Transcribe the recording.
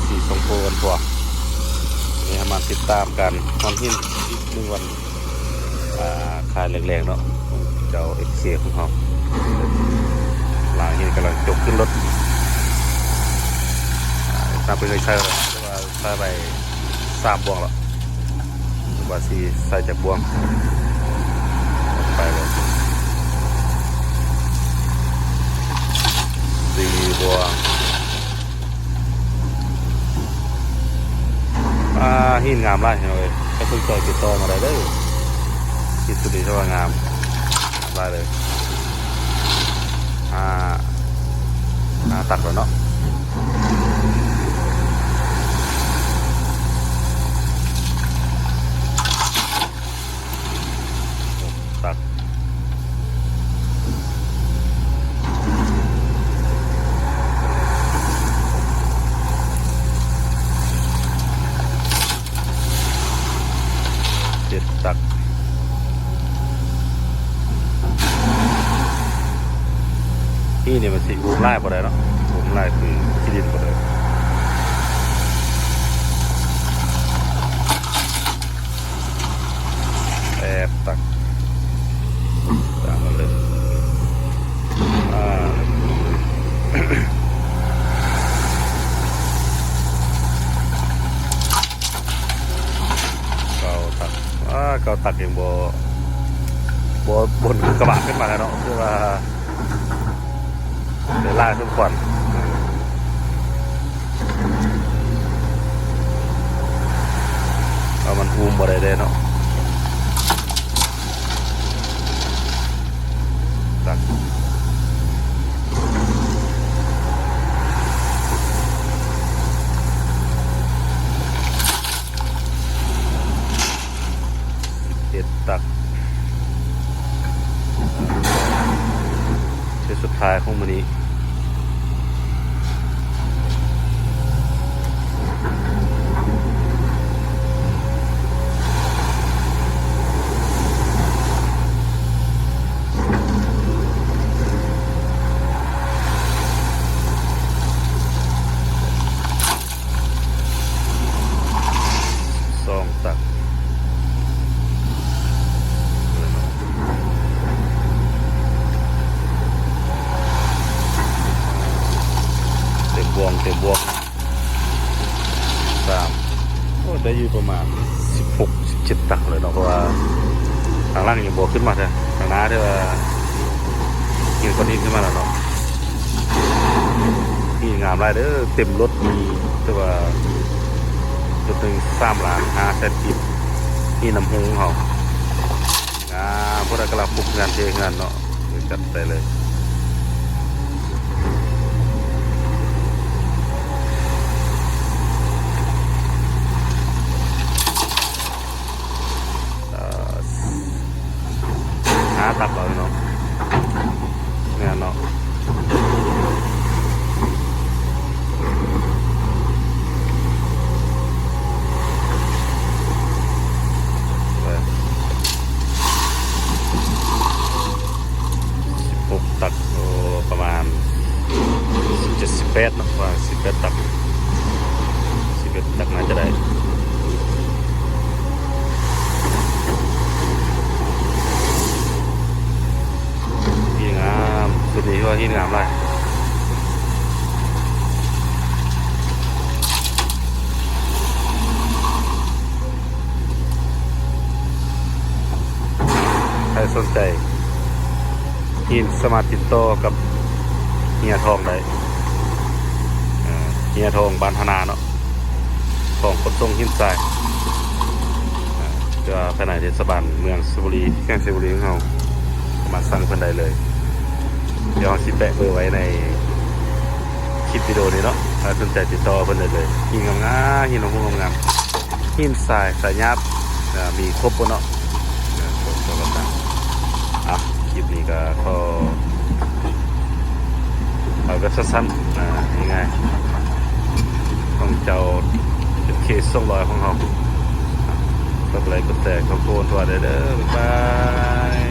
ສີສົງໂພກັນທົ່ວ. ນີ້ເຮົາມາຕິດຕາມການຮ່ອນຫີນອີກໜຶ່ງວັນ ອ່າ ຄ່າແລງໆເນາະ ເຈົ້າເອັຟຊີຂອງເຮົາ ລ້າງຫີນກຳລັງຈົກຂຶ້ນລົດ. ອ່າ ນັບເປັນເງິນໃຊ້ແລ້ວ ແຕ່ວ່າໃຊ້ໄປສາມບ່ວງແລ້ວ ວ່າຊິໃສ່ຈັກບ່ວງ ໄປເລີຍ ສີ່ບ່ວງ. ອ່າ ຫີນງາມຫຼາຍພີ່ນ້ອງເອີຍ ໃຜສົນໃຈຕິດຕໍ່ມາໄດ້ເດີ. ຫີນສຸດນີ້ຖືວ່າງາມ ງາມຫຼາຍເລີຍ. ຫ້າ ຫ້າຕັກແລ້ວເນາະ. ເຈັດຕັກ. ຫີນນີ້ມັນຊິອຸມຫຼາຍບໍ່ໄດ້ເນາະ ອຸມຫຼາຍຄືຂີ້ດິນບໍ່ໄດ້. ແປດຕັກ ຕາມມາເລີຍ. ອ່າ ເກົ້າຕັກ. ອ່າ ເກົ້າຕັກຍັງບໍ່ ບໍ່ ບໍ່ກະບາດຂຶ້ນມາແລ້ວເນາະ ຄືວ່າ ໄດ້ຫຼາຍສົມຄວນ ເພາະມັນອຸມບໍ່ໄດ້ເດ້ເນາະ. ຕັກ ເຈັດຕັກ ເຊດສຸດທ້າຍຂອງມື້ນີ້. ສອງຕັກ ເຕັມບ່ວງ ເຕັມບ່ວງ. ສາມ ໂອ້ ໄດ້ຢູ່ປະມານສິບຫົກ ສິບເຈັດຕັກເລີຍເນາະ ເພາະວ່າທາງຫຼັງຍັງບໍ່ຂຶ້ນມາເທື່ອ ທາງໜ້າເທື່ອ ເຫັນກ້ອນຫີນຂຶ້ນມາແລ້ວເນາະ. ຫີນງາມຫຼາຍເດີ ເຕັມລົດມີ ແຕ່ວ່າລົດໜຶ່ງສາມລ້ານຫ້າແສນກີບ ຫີນນ້ຳຮຸ່ງເຮົາ ງາມ. ພວກນັ້ນກຳລັງປຸກເຮືອນ ເທເຮືອນເນາະ ຈັດໄປເລີຍ. ເອີ ຫ້າຕັກເອົາເນາະ ແມ່ນເນາະ. ສິບຫົກຕັກ ໂອ້ ປະມານສິບເຈັດ ສິບແປດເນາະ ວ່າສິບແປດຕັກ ສິບເອັດຕັກໜ້າຈະໄດ້. ຫີນງາມ ຊຸດນີ້ຖືວ່າຫີນງາມຫຼາຍ. ໃຜສົນໃຈຫີນ ສາມາດຕິດຕໍ່ກັບເຮຍທອງໄດ້ ເອີ ເຮຍທອງ ບ້ານທະນາເນາະ ຂອງຂົນສົ່ງຫີນຊາຍ ເອີ ແຕ່ວ່າພາຍໃນເທດສະບານເມືອງໄຊຍະບູລີ ແຂວງໄຊຍະບູລີຂອງເຮົາ ສາມາດສັ່ງເພິ່ນໄດ້ເລີຍ. ດຽວເຮົາຊິແປະເບີໄວ້ໃນຄລິບວິດີໂອນີ້ເນາະ ໃຜສົນໃຈຕິດຕໍ່ເພິ່ນໄດ້ເລີຍ. ຫີນງາມໆ ຫີນງາມໆ ຫີນຊາຍ ສາຍຫຍາບ ເອີ ມີຄົບໝົດເນາະ ເອີ ຄົບໝົດ. ອ່ະ ຄລິບນີ້ກໍຂໍ ເອົາແບບສັ້ນໆ ອ່າ ງ່າຍໆ ຂອງເຈົ້າເອັຟຊີສອງຮ້ອຍຂອງເຮົາ. ກົດໄລກ໌ ກົດແຊ ຂໍບຄຸນທົ່ວເດີ ບາຍບາຍ.